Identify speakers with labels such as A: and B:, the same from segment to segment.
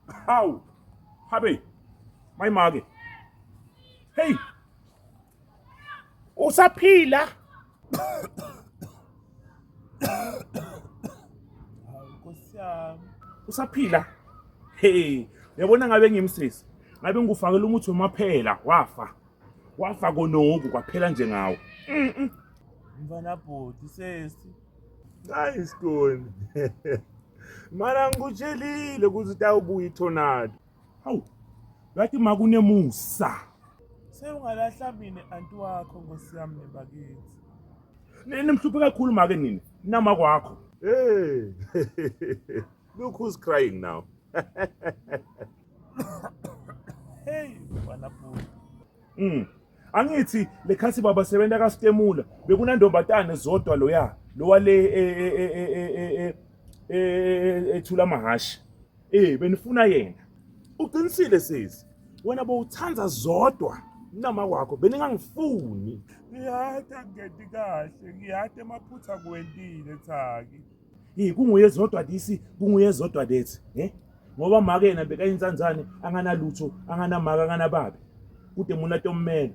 A: Hawu. Habe. Mayimake. Hey. Usaphila?
B: Hawu Nkosi yami.
A: Usaphila? Hey, uyabona ngabe ngimsisi. Ngabe ngikufakela umuthi wemaphela wafa. Wafa konoku kwaphela nje ngawo.
B: Mhm. Mfana bhuti sesi.
A: Hayi Skoni. Mara ngikutshelile ukuthi utawubuya itornado. Hawu. Yathi makunemusa.
B: Sewungalahla mina anti wakho Nkosi yami nebakithi.
A: Nini mhluphe kakhulu make nini? Nama kwakho. Hey. Look who's crying now.
B: Hey mfana bhuti.
A: Angithi lekhathi baba sebenza kaStemula bekunantombatane zodwa loya lowa le e, e, e, ethula amahashi. Eh benifuna yena. Uqinisile sisi. Wena bowuthanda zodwa nama kwakho beningangifuni.
B: Ngiyati angenti kahle, ngiyati emaphutha kuwentile Thaki.
A: Hey kunguye zodwa this, kunguye zodwa that, eh? Ngoba make yena bekayinsanzane anganalutho, anganamaka, anganababe. Kude muna tommela.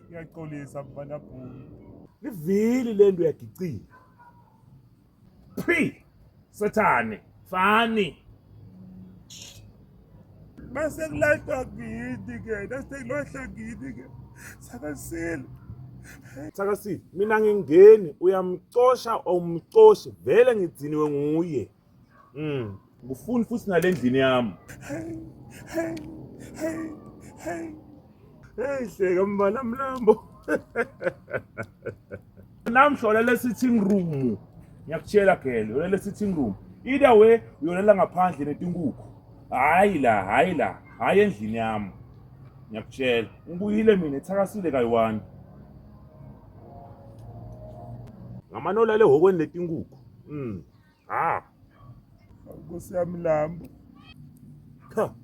B: Ngiyaxolisa mfana bhuti.
A: Livili lento uyagicila. Phi! Sathane, fani.
B: Mase kulahlwa kini ke, nase kulahla kini ke. Sakasile.
A: Thakasile, mina ngingeni uyamcosha awumcoshi vele ngigciniwe nguye. Ngifuni futhi nalendlini yami.
B: Hey, hey, hey, hey.
A: Hey hleka mbala mlambo. Namhla ulele sitting room. Ngiyakutshela girl, ulele sitting room. Either way uyolela ngaphandle netinkukhu. Hayi la, hayi la, hayi endlini yami. Ngiyakutshela. Ngibuyile mina ethakasile kayi-one. Ngamane olale ehhokweni letinkukhu. Ah.
B: Nkosi yami Lambo.
A: Cha.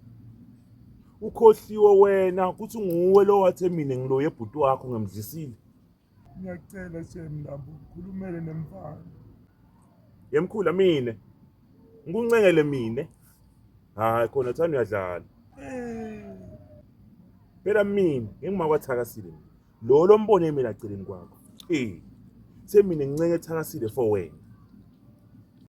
A: Ukhohliwe wena ukuthi nguwe lo wathe mina ngiloye bhuti wakho ngemdlisile.
B: Ngiyacela Shem Lambo, khulumele nemfana.
A: Yemkhula mina. Ngikuncengele mina. Hayi khona thanda uyadlala. Phela mina ngingumakwathakasile mina. Lo lombone mina aceleni kwakho. Eh. Semina ngincenge ethakasile for wena.